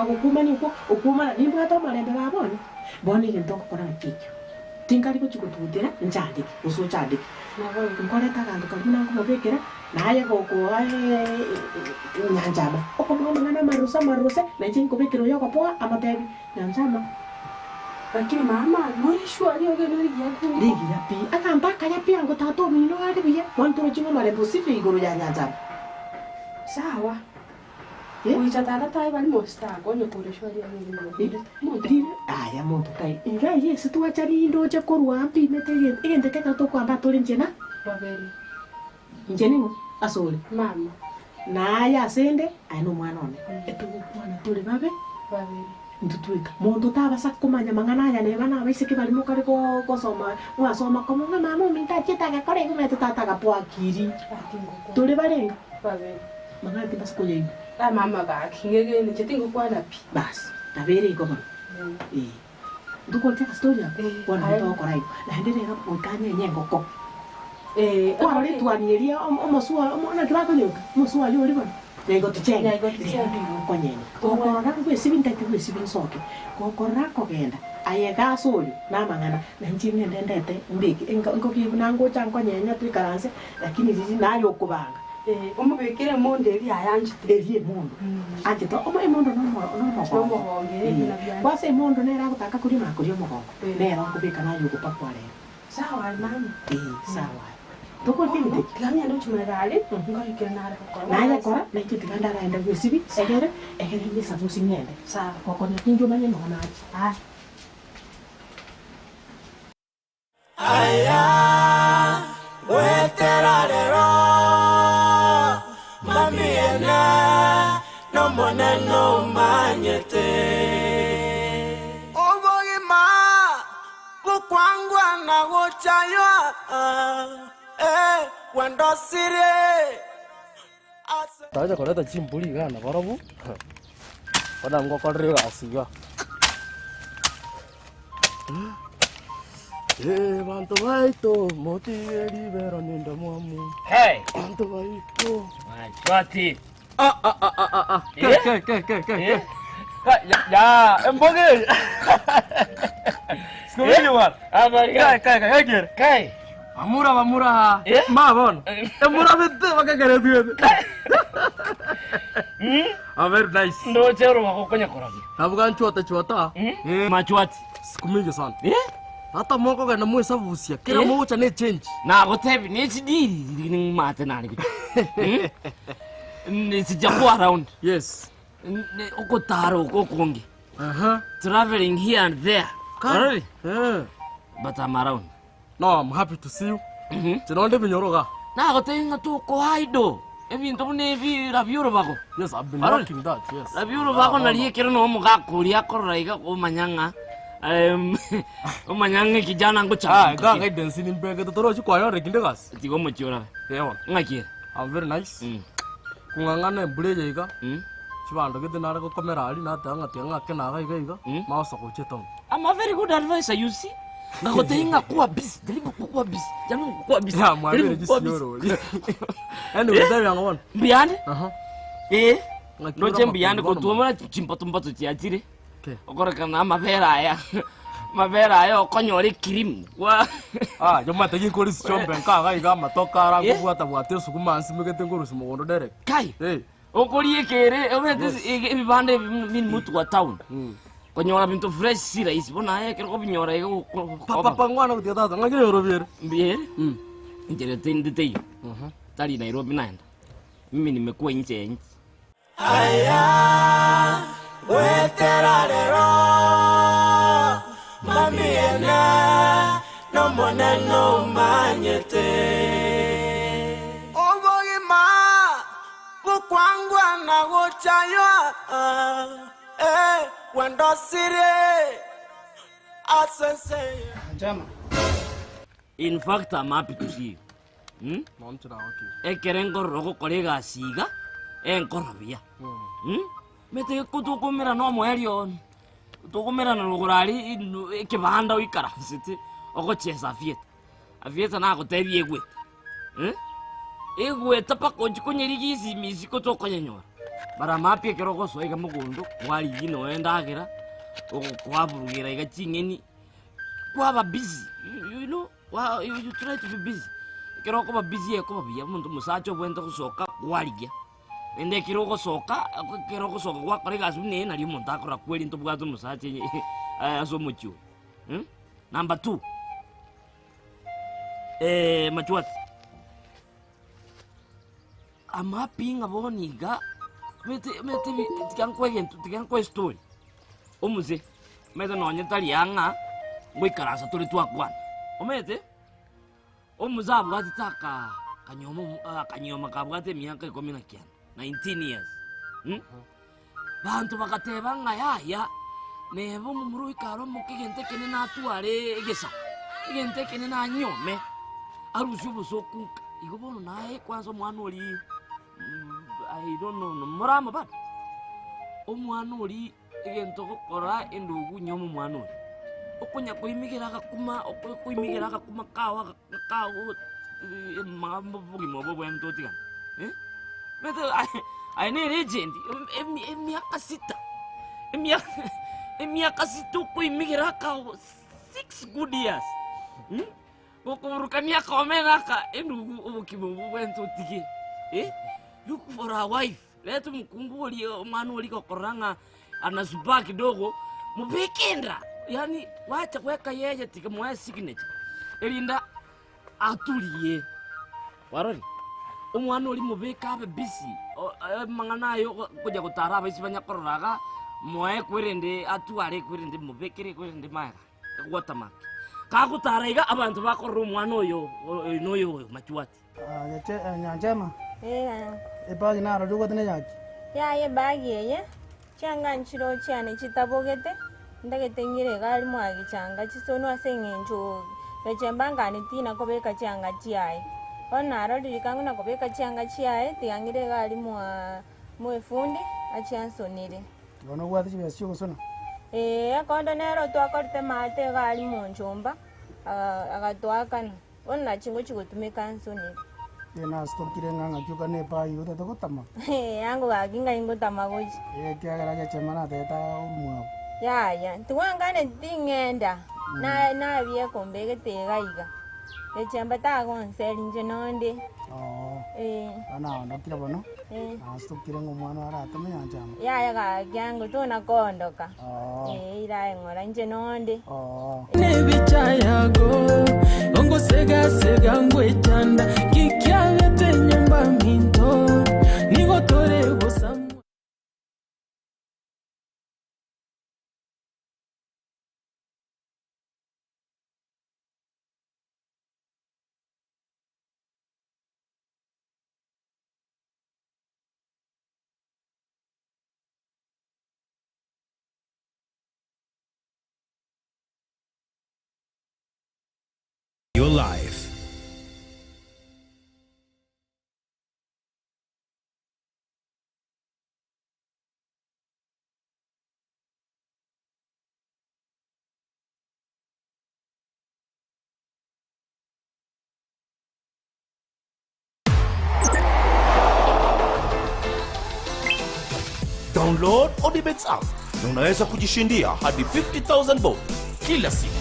gokumania okwo, okwomana, nimbwate omorembe baba one. Bono egento ngokora naki ekio, tinkari gochia gotugutera nchandeke, gose ochandeke. Nkoreta aganto karia buna nkomobekera, naye gokoa nyanchama, okomoa amang'ana amaruse amaruse, na inche nkobekera oyo ogopoa, amotebi, nyanchama. Lakini mama, nore sure riogi nerigiya pi? Rigiya pi, aganto akaya pi ango tata omino are buya, bono torochi ng'a omorembe osire igoro ya nyanchama. Sawa. Eh? Goicha tata tai bari mositaka onye kore sure riogi nerigiya pi. Rire, aya monto tai. Iga eyio ase twacha rinde oche korwa aa mpimete egento, egento eke ekero tokoamba tore inche na Babere. Inche ning'o ase ore? Mama. Na aye ase 'nde, aye nomwana one. Etogokwana tore babe Babere. intwe tweka. Monto tabasa komanya mang'ana aya neba nabaiseke baria mokare gosoma mwasoma komo ng'a mama ominto achiete agakora igo omanyete tata agapoa akiri. Gaki ngokwana. Tore barenge? Babere. Mang'ana timbasa koyaigwa. Ah mama gaki ng'egene inche tingokwana pi. Bas, nabo ere igo bono. Ee. Ntokoria agastori ako? Bono nabo togokora igo. Naende rero goika anyenye engoko. Kwarora etuani eria omoswa naki bakonyoka? Omoswa oye oria bono? Nyaigoti chenge. Rero nigo okonyenya. Gokorora bwesibi ntagete bwesibi nsoke. Gokorora akogenda, aye iga ase oyo namang'ana, na inche ng'ende ndete mbeke engoki eyio buna ngocha nkonyenya toikaranse, lakini riria naye okobanga. Omobekere emondo eria ayanchete. Eria emondo anchete. Emondo nomogongo. Kwanza emondo nere agotaka koria na koria omogongo. Nere okobeka naye ogopakwa rero. Sawa aye mama. Ee, sawa aye. Tokore kegento eki. Tiga ng'ende gochia are, nkorikere nare gokora. Naye kora, nainche tiga ndaraende bwesibi, egere, egere nyesabusi ng'ende. Sawa. Gokonya tinki omanye nonya nache. Aye. Aya goetera rero, mambia ene n'Omonene omanyete. Obogima bokwangwa na gochaywa, eh, gwandosirie ase. Tacha koreta chimbori iga nabarabwo, bono ngokorera egasi iga. Eh, banto baito motige ribero nendamwamu. Hey! Banto baito. Machwati. Ah, ah, ah, ah, ah, ah. Ke, Eh? ke, ke, ke, ke, Eh? ke. Ka, ya, ya, embogi. Siku mingi bwana. Habari Kai, gani? kai, kai, kai. Kai. Bamura, bamura. Eh? Ma bono. Emura bete bakakere twete. Ah, very nice. Ndoche oroba gokonya korabia. Nabuga nchwata chwata. Mm? Machwati. Siku mingi sana. Eh? Hata mokogenda mwesabusia kera Eh? mogocha ne change. Nagotebi nechidiri nimate nare gocha. Mm? Sijakuwa around. Yes. Okotara oko okonge. Aha. Traveling here and there. Already? Eh. But I'm around. No, I'm happy to see you. Inche nonde ebinyoro iga. Nagotebia ng'a tokoa idle ebinto buna ebi rabia orobago. Yes, I've been Arori? working that, yes. Rabia orobago nari ekero na omogaka oria akorora iga omanya ng'a em, omanya ng'a ekijana Ah, ngochaka. iga guidance nimbegete torochi kwayora kinde gasi. Tiga omochie orabe. Eh bono. Ng'aki ere? I'm very nice. Mm. Kong'ang'ana embura eye iga, Mm. chibando gete nare gokomera aria nateba ng'a tiga ng'ake naga iga iga, Mm. magosa gocha etown. I'm a very good advisor, you see. Ngagotebia ng'a kuwa busy, jaribu kukuwa busy, jaribu kukuwa busy. Ya, mwabere jaribu kukuwa busy. chisioro oria. Anyway, tebia ng'a bono. Mbuyande? Aha. Eh. Ng'aki Ndoche ore mbuyande amakongo bono kotuomera chimbatombato chiachire. Okay. Okorekana amabere aya. Amabere aya okonyora ekirimu. Kwa Ah, nyomate ginkori sichombe nkaga iga amatoke ara Eh? nkobwata bwata esukuma nsimegete nkorusia mogondo direct. Kai. Eh. Okoria ekere obete ebibanda ebi buna mtu wa town. Konyora binto fresh si rahisi bono aye ekero okobinyora iga Pa pa pa ngwana gotiga tata ng'aki Nairobi ere. Mbuya ere inchera tindi teiyo tari Nairobi naende mimi nimekuwa nje ya nchi. Aya goetera rero mambia ene n'Omonene omanyete. Obogima bokwangwa na gochaywa, eh, gwandosirie ase ense eye. Njama. In fact I'm happy to see you. Hmm? Ekero nkorora ogokora egasi iga, enkoro buya. Hmm? Mete tokomerana omoerio one, tokomerana rogoro aria inu ekebanda oikaransete, ogochesa afieta. Afieta nagotebia egwete, eh, egwete mpaka ochie konyerigia esimisi ko tokonyenyora. But I'm happy ekero ogosoa iga mogondo, kwarigia nonya endagera, okwaburugera iga ching'eni, kwaba busy, you you know, wa you you try to be busy. Ekero okoba busy ekoba buya, omonto omosacha obwenerete gosoka kwarigia. Naende ekero ogosoka, ekero ogosoka gwakora egasi buna eye naria omonto akorora kweri ntobwate omosacha ase omochie oyo. Number two, machwati, amapi ng'a bono iga, omanyete omanyete ebi tiga nkoe egento tiga nkoe estory, omose, omanyete nonye tari ang'a, ngoikaransa tore twakwana, omanyete. Omusa abwatete aka kanyoma omo akanyoma kabwate emiaka ikomi na kianda, 19 years mh. Banto bagateba ng'a yaya, neba omomura oika are omoke egento ekenene atware egesaku, egento ekenene anyome, arusie obosoku nka. Igo bono naye kwanza omwana oria I don't know more amo bado? Omwana oria. Egento ogokora endugu nyoma omwana oyo, okonya koimigera agakuma okoimigera agakuma kao aka kao obogima obo obwenerete otigane eh. Omanyete aye aye na elegend emi emiaka sita, emiaka emiaka sita okoimigera akao six good years mh, gokoburukania akomena aka endugu obokima obwo obwenerete otige eh, look for a wife. Reta omokungu oria omwana oria gokorora ng'a anasubaa kidogo, mobeke enda, yaani gwacha goeka yeye tiga moe signature, erinde aturie. Kwarorire? Omwana oria mobeke abe busy, o- amang'ana aye okonya gotara abaisi banya korora iga, moe kwerende atware kwerende mobekere kwerende maega, watermark. Kagotara iga abanto bakorora omwana oyo oyo noyo oyo machuati. Nyanchema, Ee. ebagi narorire obwate neyaki? Yaya ebagi eye, chianga nchiroo chiane chitabogete, ntagete ng'ire iga aria mwagichanga chisonwa ase eng'encho Gechemba nganeti nakobeka chianga chiaye. Bono narorire rikang'u nakobeka chianga chiaye, tiga ng'ire iga aria mwa mwa efundi achie ansonere. Bono obwate chibesa chiogosona? Ee, ekondo nero twakorete maate iga aria monchomba, agatoakana. Bono nachi ngochia gotumeka nsonere. Ee nasitokire ng'a ng'aki okane epai otete gotama. Ee, ango gaki ng'ai ngotama gochia. Ee, ekiagera gechema natebete orwe mwabo. Yaya, tigwankaneti ting'enda, na nabia kombegete iga iga. Gechemba tagonseri inche nonde. Oo, Ee. bono naondokire bono, Ee. nasitokire ng'a omwana aratome nyanchama. Yaya gaki ango tona koondoka. Oo. Ee, iraye ng'ora inche nonde. Oo. Nebicha yago ongosegasega ngwechanda kikiagete nyomba minto nigo tore bosa. Your life. Download Odibets app na unaweza kujishindia hadi 50000 bob kila siku.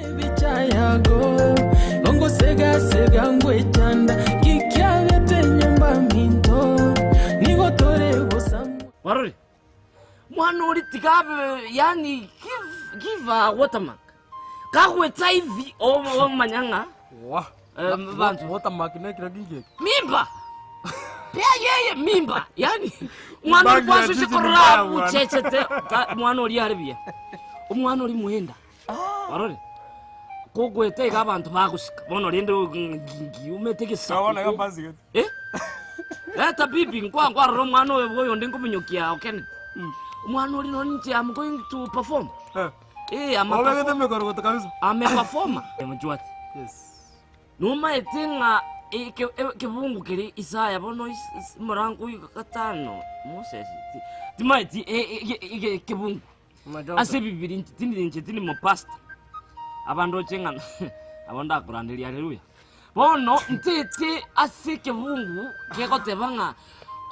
Ebicha yago ongosegasega ngwechanda kikiagete nyomba minto nigo tore bosa. Warore, mwana ori tiga abe yaani give, give a watermark. Kagwetsa hivi omanya ng'a Wa. Eh, bantu. Watermark nekero kinki eke? Mimba. Pea yeye mimba. Yaani mwana ori Bagi ya kwanza jiji usikorora ni mbaya bwana. uchechete mwana ori are buya. Omwana ori mwenda. Warore. Kogweta iga abanto bagosika. Bono rende ngi omete egesaku. Nabona iga mbasigete. Eh? Leta bibi nkwa nkwarora omwana oyo oyo onde nkominyokia Kenneth. Omwana ori nonye inche am going to perform. Eh. Eh, I'm a Obegete performer. emekorogoto kabisa. I'm a performer. Mchwati. Yes. Nomaete ng'a ekebungu keria Isaya bono morango oyo gatano Moses timaeti ekebungu ase ebibiri inche tindi inche tindi mopastor. Aba ndoche ng'a abo ndakoranderia haleluya. Bono ntete ase ekebungu kegoteba ng'a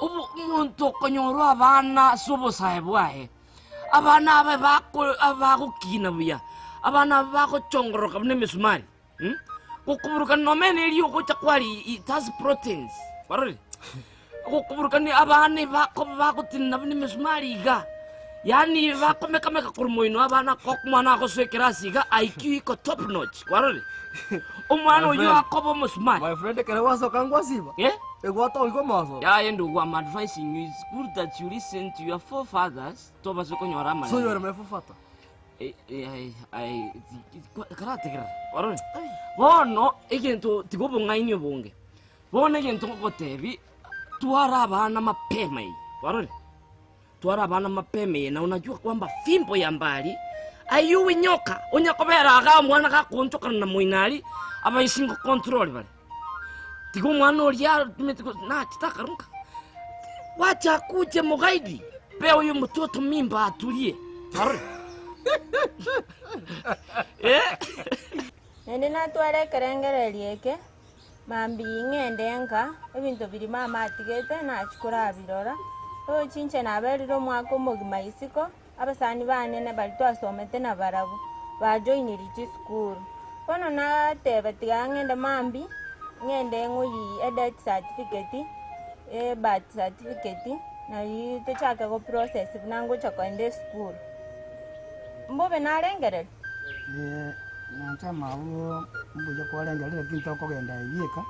obo omonto okonyorwa abana ase obosae bwaye, abana abe bako abagokina buya, abana aba bagochongoroka buna emesumari mh, gokoburukana nonye na erio ogocha kwaria it has proteins, kwarorire? Gokoburukania abana ebakoba bagotenena buna emesumari iga, yaani bakomekameka korwa moino abana ko omwana agosoa ekerasi iga IQ iko top notch, kwarorire? Omwana My oyio friend. akoba omosumari. My friend ekero gwasoka ngwasiba Eh? egwatoigwa omososo Yaye ndugu, I'm advising you, it's good that you listen to your forefathers, tobase konyora so you are amaremo. my forefather Eh, eh, ai- ai, karategerera, kwarorire? Bono egento tiga obong'aini obonge. Bono egento ngogotebi, twara abana mapema eye, kwarorire? Twara abana mapema eye, na unajua kwamba fimbo ya mbali ayuwe nyoka, onya kobera igaa omwana gakoonchokana na moino aria, abaisi ngocontrol bare. Tiga omwana oria atumete go nache takarunka, wacha akuje mogaidi, pea huyu mtoto mimba atulie, kwarorire? Eh. Naende natware ekerengererio eke, Mambia ing'ende nka, ebinto biria mama atigete nachia korabirora, roche inche naberire omwaka omogima isiko, abasani bane na baria twasomete nabarabwo, bajoiniri chisukuru. Bono nateba tiga ng'ende mambia, ng'ende ng'oyie edeath certificate, ebirth certificate, nario tochake goprocess buna ngocha koenda esukuru. Mbobe narengereria. Nanchama abwo mbuya kwarenge lakini tokogenda aye bieka,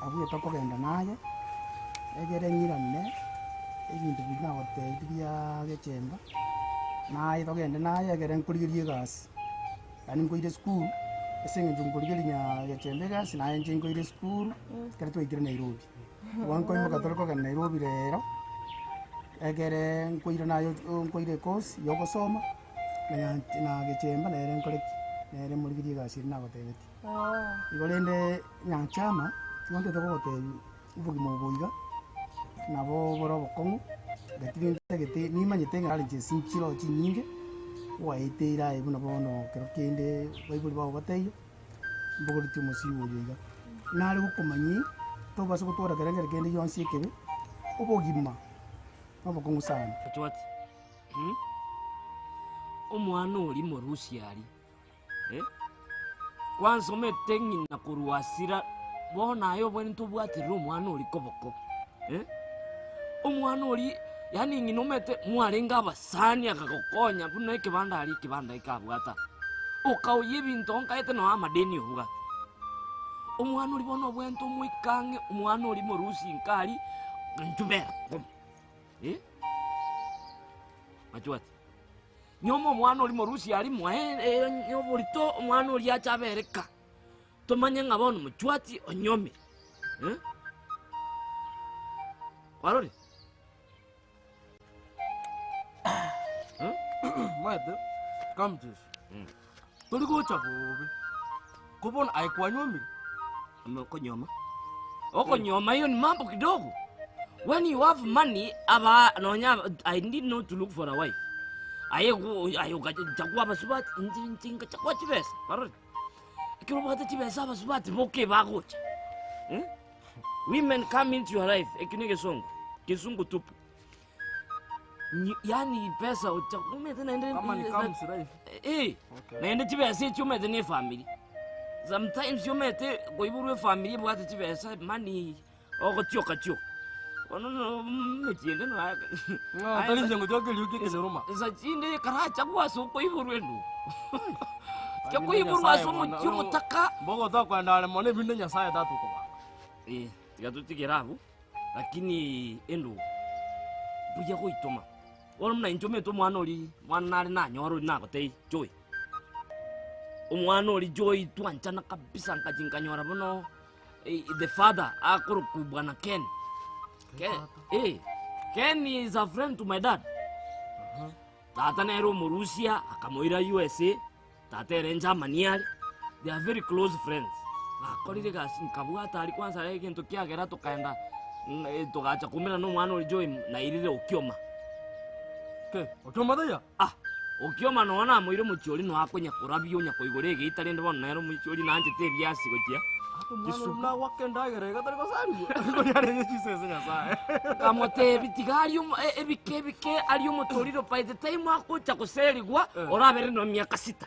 abwo tokogenda naye, egere ng'irane ebinto biria nagotebirie bia gechemba, naye togende naye egere nkorigerie egasi, yaani nkoire esukuru, ase eng'encho nkorigeria nya gechemba egasi naye inche nkoire esukuru, ekero twaikire Nairobi. Igo nkoimoka tore kogenda Nairobi rero, egere nkoire naye nkoire ecourse ya ogosoma. Na gechemba nere nkore ki? Nere morigerie egasi eria nagotebetie. Igo rende nyanchama, nigo ntagete kogotebia obogima obo iga, nabo bore obokong'u, lakini ntagete nimanyete ng'a challenges nchiroo chinyinge, gwaeteire aye buna bono kero kende baibori bao bataiyo, mbogoretie omosigo oyo iga. Nare gokomanyia, tobasa gotwara kerengeri kende gionsi ekebe, obogima nobokong'u sana. Chwati. Omwana oria morusia aria, eh, kwansomete ng'ina korwa asira, bono aye obwenerete obwaterere omwana oria koboko, eh. Omwana oria yaani ng'ina omanyete mwarenge abasani akagokonya buna ekebanda aria ekebanda ekabwata, okaoyia ebinto nkaete nonya amadeni obwate. Omwana oria bono obwenerete omoike ang'e, omwana oria morusia nka aria, nchubera. Eh? Machwati. Nyoma omwana oria morusia aria mwae eh, oborito omwana oria ache abere ka. Tomanye ng'a bono mochwati onyome. Eh? Kwarorire? Maete, kamcheso. Tori gocha bobe. Ko bono aye kwanyomire? Ime okonyoma. Okonyoma hiyo ni mambo kidogo. When you have money, aba nonya I need not to look for a wife. Aye gu- aye okachagua abasubati inche inche nkachagua chibesa. Kwarorire? Ekero obwate chibesa abasubati boka bagocha. Eh? Women come into your life. Ekio ne egesongo. Kisungu tupu. Nyi- Yaani pesa ocha omanyete naende Kama ni comes life. Eh, Okay. naende chibesa echi omanyete na efamiri. Sometimes omanyete koiborwa efamiri ebwate chibesa money ogotioka tioka. Bono no emechie ende no Ng'a tari inche ngochia keriuki ekenyoro Nsa chinde karacha gwase okoiborwa endo. Kekoiborwa ase omochie omotaka. Mbogo tokoenda are mono ebinde Nyasaye tatokobanga. Eh, tiga totigere abwo. Lakini endo mbuya goitoma. Bono buna inche omanyete omwana oria, omwana nare nanyora oria nagotebia Joy. Omwana oria Joy twanchana kabisa nkachi nkanyora bono the father akorokwa bwana Ken. Ken, eh, Ken is a friend to my dad. Tata nere omorusia akamoira USA. Tata ere Germany are, they are very close friends. Bakorire egasi nkabwata aria kwanza aria egento kiagera tokaenda togacha koumerana na omwana oria Joy nairire Okioma. Ke, Okioma taiyo? Ah! Okioma nonya namoire omochie oria nonya akonya korabia onya koigora egeita rende bono nere omochie oria nanchete ebiasi gochia Omwana nagwaka endagera iga tari gosarigwa. Koria arenge chisese Nyasaye. Nkamotebi tiga arie omo- e- ebike ebike arie omotoriro by the time agocha goserigwa orabere no miaka sita.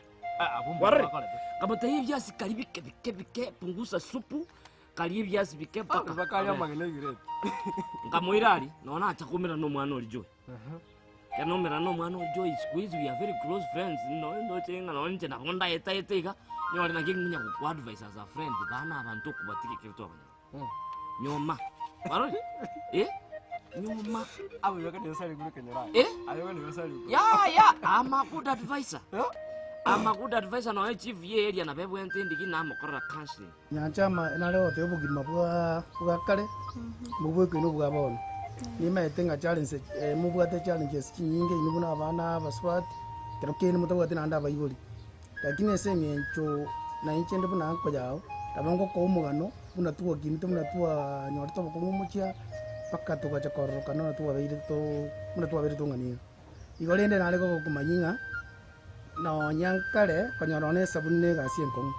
Warore? Nkamotebia ebiasi karia bike bike bike punguza supu karia ebiasi bike mpaka. Bakaria amagena egireti. Nkamoira aria nonya nacha koumera na omwana oria Joy. Ekero naumera na omwana oria Joy siku hizi we are very close friends no ndoche ng'a nonye inche nabo ndaetaete iga, nyore naki nkonya gokoadvise as a friend bana abanto okobatiga ekero twabanyora. Nyoma, kwarorire? Eh, nyoma. Eh? Yaya, I'm a good advisor. I'm a good advisor nonya chief ye area nabo ebwente ndigi namokorera counseling. Nyancha ama nare goteba obogima bwa bwa kare, mbobwekaine obwa bono. Nimaete ng'a challenge mobwate challenges chinyinge inwe buna abana abasubati, ekero kende motabwati naende abaibori. Lakini ase eng'encho na inche inde buna anko yao, nabo ngokoa omogano buna twakinete buna twanyorete obokong'u omochie aa, mpaka togacha kororokana buna twabeire too buna twabeire tong'ani iga. Igo rende nare gogokomanyia ng'a nonya nkare konyora nonya esabuni na egasi enkong'u,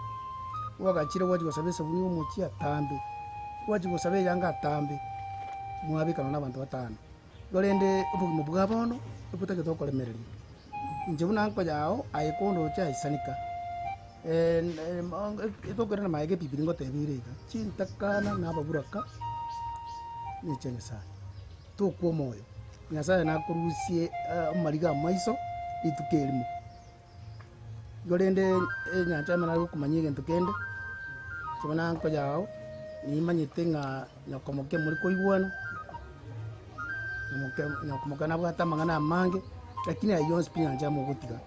gwagachire gwachia gosaba esabuni omochie atambe, gwachia gosaba eyanga atambe, mwabeka nonya na abanto batano. Igo rende obogima bwa bono ebotagete okoremereria. Inche buna nkoyao aye kondoche aisanika, tokoirana magega ebibiria ngotebia ere iga, chintakana na ababuraka na echia Nyasaye. Tokwa omoyo, Nyasaye nakorusie amariga amaiso rituko erimo. Igo rende enyancha yane nare gokomanyia egento kende, inche buna nkoyao, nimanyete ng'a nyokomoke more koigwana, nyomoke nyokomoke nabwate amang'ana amange, lakini ayio yonsi pi nyancha mogotiga.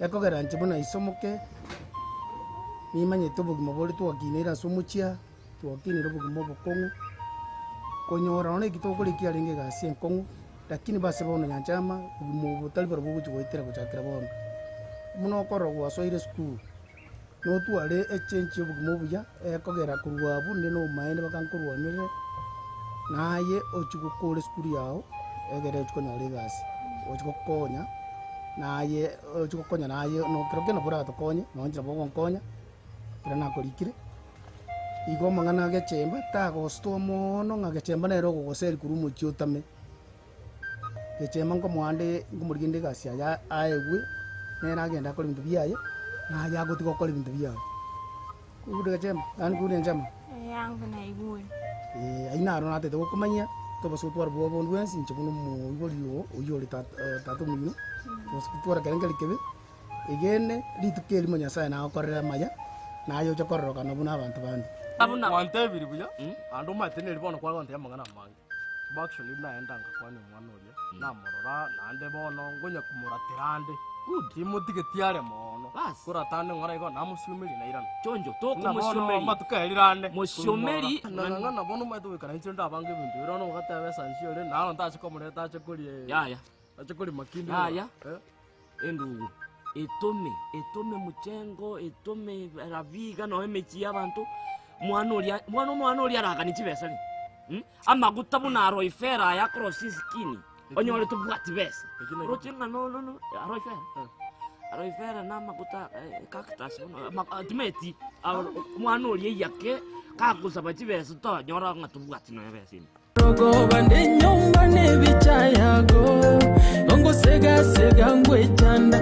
Ekogera inche buna isomoke, nimanyete obogima bore twakinire ase omochie aa. Twakinire obogima obokong'u, konyora nonya eki togokora eki yarenge egasi enkong'u, lakini base bono nyancha ama, obogima obo tari barobwo ogochia goetera gochakera bono. Buna okorora gwasoire esukuru, notware echange ya obogima obuya, ekogera korwa abwo nde na obomaene baka nkorwanerere, naye ochie gokora esukuru yago, egere ochie konyora egasi, ochie gokonya, naye ochie gokonya naye nokero kende nabo oratokonye, nonye inche nabo ogonkonya, ekero nakorikire. Igo amang'ana a gechemba tagositwa moono ng'a gechemba nere ogogoseria korwa omochie otame. Gechemba nkomoa nde nkomorigia inde egasi yaye aegwe, nere agende akore ebinto biaye, naye agotiga gokora ebinto biaye. Kwaigure gechemba? Yaani kwaigure enchama? Eeh naigure. Eeh ayio naro natete gokomanyia, tobasa gotwara bwoba bonde bwensi inche buna omoibori oo oyio ore tata tata omino, tobasa gotwara kere nkeri kebe. Egeene, rituko erimo Nyasae nagokorere amaya, naye oche kororokana buna abanto bande. Gwantebirie buya, naende omanyete neri bono kware gontebia amang'ana amange. Bo actually naenda ngakwania omwana oria, namorora, naende bono ngonya komoratera ande. Timotigeti are mono. Bas. Koratande ng'ora igo, namosiomerie nairana. Chonjo, Buna bono tokomosiomeria. amatuko erire ande. Mosiomeri, Ng'ana bono omanyete goika nainche ndabange ebinto biria bono ogateba esansi ore, naro ntache komoreta ache koria Yaya. ache koria makindi. Yaya. Eh. Endugu, etome, etome mochengo, etome rabiga nonya emechie y'abanto, mwana oria, mwana omwana oria araganie chibesa rende mh, amaguta buna aloe vera aya akorosia eskin, onyore tobwati besa. Oroche ng'a no no no aloe vera, aloe vera na amaguta cactus bono ama timeti omwana oria eyake, kagosaba chibesa tonyora ng'a tobwati nonya besa ime. Rogoba nenyomba nebicha yago, ongosegasega ngwechanda.